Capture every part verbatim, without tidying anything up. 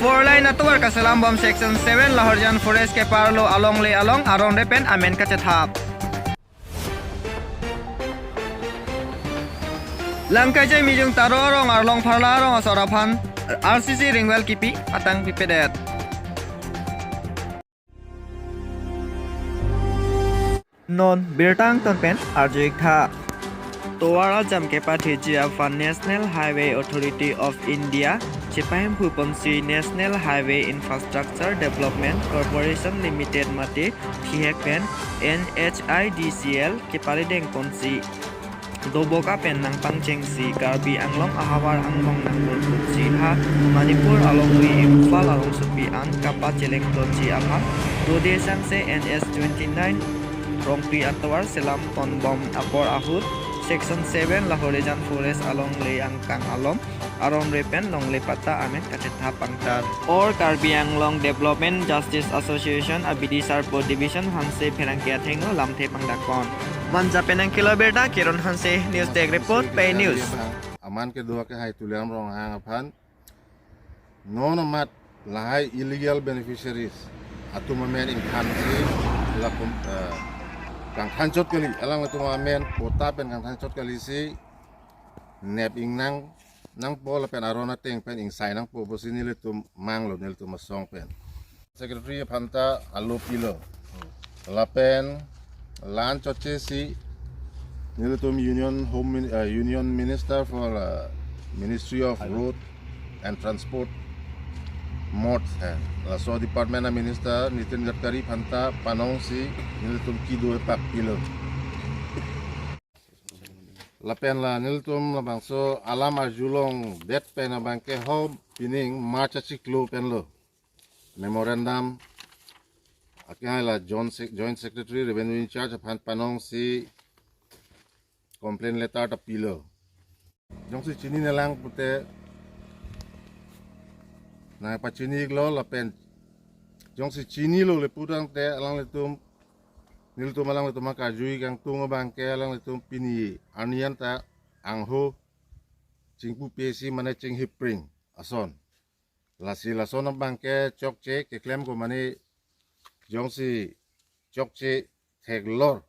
Four lane atovar kaselam bom section seven Lahorijan forest keparlo alongle along aron repen amen kachethap. Langkaijai Mijung Taro arong Arlong Pharla arong asor aphan R C C ring well kipi atang pipedet. Non birta angton pen arju-ik tha. Tovar ajam kepatheji aphan National Highway Authority of India chepahemphu ponsi National Highway Infrastructure Development Corporation Limited mate thihek pen N H I D C L keparideng ponsi doboka pen nangpangchengsi Karbi Anglong ahavar angbong nangpurputsi ha Manipur alongri Imphal arongsopi an kapacheleng plotsi aphan dode sangse N S twenty nine Rongpi atovar selam ponbom apor ahut Section seven Lahorijan forest alongle angkang along aron repen longle patta amen kachethap pangtar. All Karbi Anglong Development Justice Association abidi Sarpo Division aphansi pherangke athengno lamthe pangdakpon. Manja pen nangkelo birta Kiron Hanse, News Desk Report, Pei News. Aman kedo ke hai Tuliram Ronghang aphan non amat lahai illegal beneficiaries atum amen ingthansi lakum, eh, kangthanchot kali, alanglitum amen patta pen kangthanchot kalisi nep ingnang nangpo lapen aron ateng pen ingsai nangpo pusi nelitum manglo, nelitum asong pen. Secretary aphanta alo pilo. Lapen la-an chotchesi nelitum Union Home Min-, eh, Union Minister for, eh, Ministry of Road and Transport, MoRTH, eh, laso department a-minister Nitin Gadkari aphanta panongsi nelitum kedo epak pilo. Lapen la nelitum labangso alam arjulongdet pen abangke ho pining March achiklo penlo memorandum akehai la Joint Sec-, Joint Secretary Revenue in charge aphan panongsi complaint letter ta pilo. Jongsi chininelang pute nangpachini-iklo lapen jongsi chinilo le putangte alanglitum, nelitum alanglitum akarju-ik angtung abangke alanglitum pini arni anta angho chingpu pesi mane chinghipring ason. Lasi lason abangke chokche keklem ko mane jongsi chokche theklor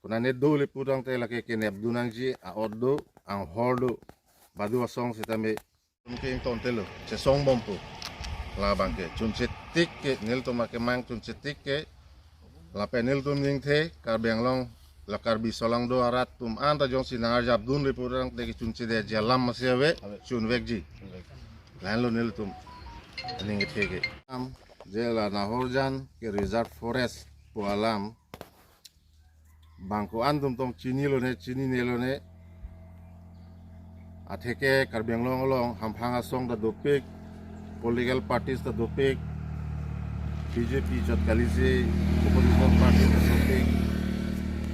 konane do le putangte lake kenep dun nangji a-ot do, anghor do, badu asong sitame. Tum ke ingtontelo, chesong bompo. Labangke chunche tik ke, nelitum akemang chunche tik ke. Lapen nelitum ningthe Karbi Anglong, la Karbi solangdo arat atum anta jongsi nangarjap dunle putangte ke chunchedetji alam masi ave, ave, chunvekji. Chunvek. Lahenlo nelitum aning kethe ke. Am, je la Nahorjan ke reserve forest pu alam bang ko-an atum tong chinilone, chininelone. Atheke Karbi Anglong along hamphang asong ta dopik, political parties ta dopik, B J P chot kalisi, opposition party ta dopik.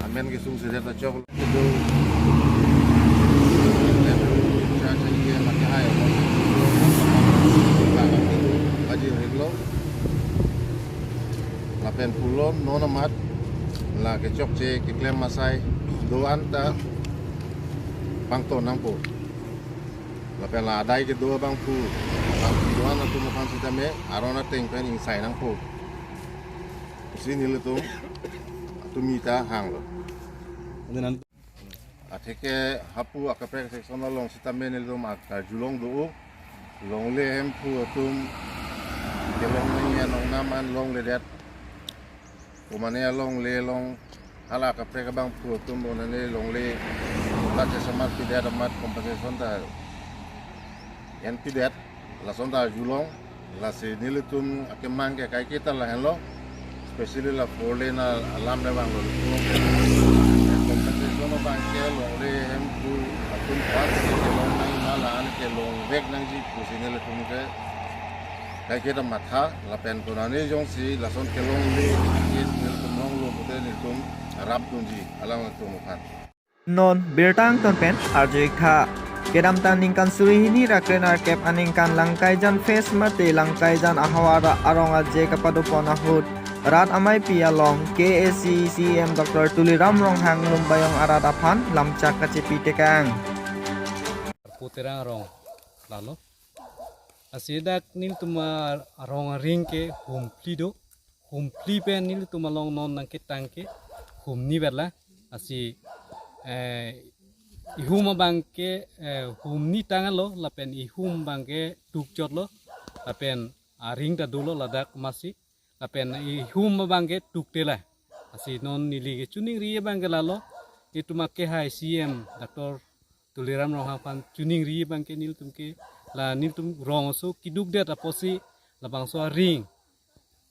Amen kesungsedet ta chok. Kedo. Cha cha ye ma ke hai. Baji heklo. Lapen pulo non amat la kechokche keklem asai do-an ta pangton nangpo. Lapen la adai kedo abangphu, abangphu do-an atum aphan sitame aron ateng pen ingsai nangpo pusi nelitum atumi ta hanglo. Atheke hapu akaprek section along sitame nelitum akarjulong do-o. Longle hemphu atum kelong nangji anong nam an longledet. Komane alongle along hala akaprek abangphu atum bonane longle la chesamar pidet amat compensation ta enpidet. Lason ta arjulong, lasi nelitum akemang ke kaiketa lahenlo, especially la four lane a-, alam le vanglo. Compensation abangke longle hemphu atum aphan kelong nangji ma la-an kelongvek nangji pusi nelitum ke kaiketa matha, lapen konane jongsi lason kelongle case nelitum longlo pute nelitum rap dunji alanglitum aphan. Non birta angton pen arju-ik tha. Kedamtang ningkan suri hini ra kre-nerkep aningkan Langkaijan Fest mate Langkaijan ahavar arong aje kapadopon ahut rat ameipi along K A A C C E M Doctor Tuliram Ronghang Lumbajong arat aphan lamchak kachepi tekang. Puterang rong lalo. Lasi dak nelitum arong aring ke hum phli do. Hum phli pen nelitum along non nangketang ke hum ni vet lang. Lasi eh, ihum abang ke eh, hum ni tanglo lapen ihum abang ke tukchotlo lapen aring ta dolo ladak masi lapen ihum abang ke tukte lang. Lasi non neli kechiningri abang ke lalo, itum akehai C M Doctor Tuliram Ronghang aphan chiningri abang ke nelitum ke la nelitum rong aso keduk det apotsi labangso aring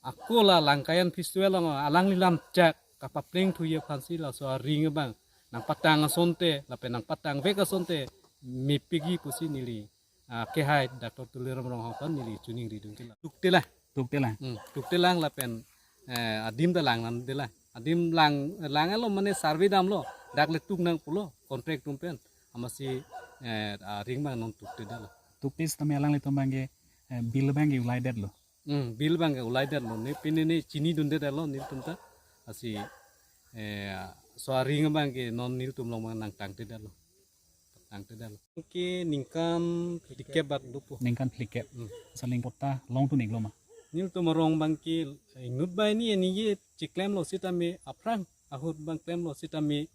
ako la Langkayan Festival along alangli lamchak kapapleng thuji aphansi laso aring abang nangpatang asonte lapen nangpatang vek asonte mepikji pusi neli akehai Doctor Tuliram Ronghang aphan neli chiningri dun ke la. Tukte lang. Tukte lang. Hmm, tukte lang lapen eh, adim ta lang nangde lang. Adim lang, langlo mane survey damlo. Dak le tuk nang pulo contract atum pen. Amatsi eh, aring abang non tukte detlo. Tukte sitame alanglitum abang ke eh, bill abang ke ulai detlo. Hmm, bill abang ke ulai detlo. Ne pine ne chini dunde detlo nelitum ta. Lasi eh, so aring abang ke non nelitum along abang nangtangte detlo. Tangte detlo. Ke ningkan phlikep bak dopo. Ningkan phlikep. Hmm. Saling patta long tu ninglo ma? Nelitum arong abang ke inut bai ni ani ye chiklemlo sitame aphrang ahut abang klemlo sitame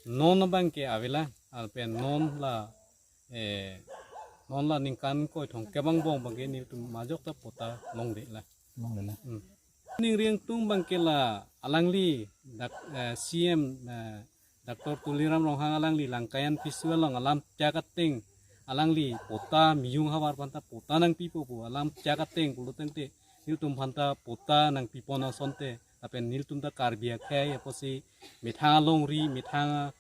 non abang ke ave lang lapen non la eh, non la ningkan ingkoi thomkep angbong abang ke nelitum majok ta patta longde lang. Longde lang. Hmm. Ningri ingtung abang ke la alangli dak eh, C M eh, Doctor Tuliram Ronghang alangli Langkayan Festival along alamchak ateng alangli patta mijung havar aphanta patta nangpipo pu alamchak ateng pulo tangte nelitum aphanta patta nangpipon asonte lapen nelitum ta Karbi akhei apotsi methang alongri methang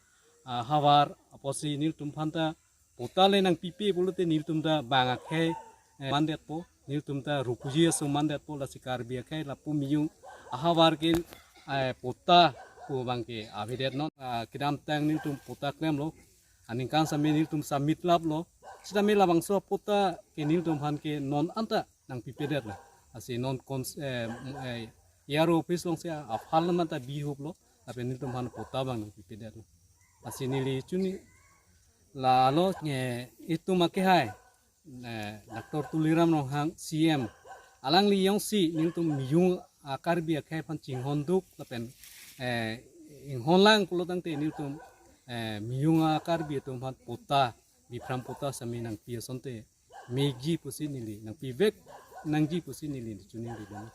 ah, havar apotsi nelitum aphanta patta le nangpipe pulote nelitum ta bang akhei eh, mandetpo, nelitum ta refugee aso mandetpo, lasi Karbi akhei lapu mijung ahavar ke eh, patta pu abang ke avedet non. Ah, kedamtang nelitum patta klemlo, aningkan sitame nelitum submit laplo, sitame labangso patta ke nelitum aphan ke non anta nangpipedet lang. Lasi non cons eh, eh, E R O office alongsi afal alam anta bihuplo lapen nelitum aphan patta abang nangpipedet lang. Lasi neli chini lalo eh, itum akehai eh, Doctor Tuliram Ronghang C M alangli jongsi nelitum mijung a Karbi akhei aphan chinghonduk lapen eh, inghon lang pulo tangte nelitum eh, mijung a Karbi atum aphan patta, biphram patta sitame nangpi asonte mekji pusi neli nangpivek nangji pusi neli chiningri dun.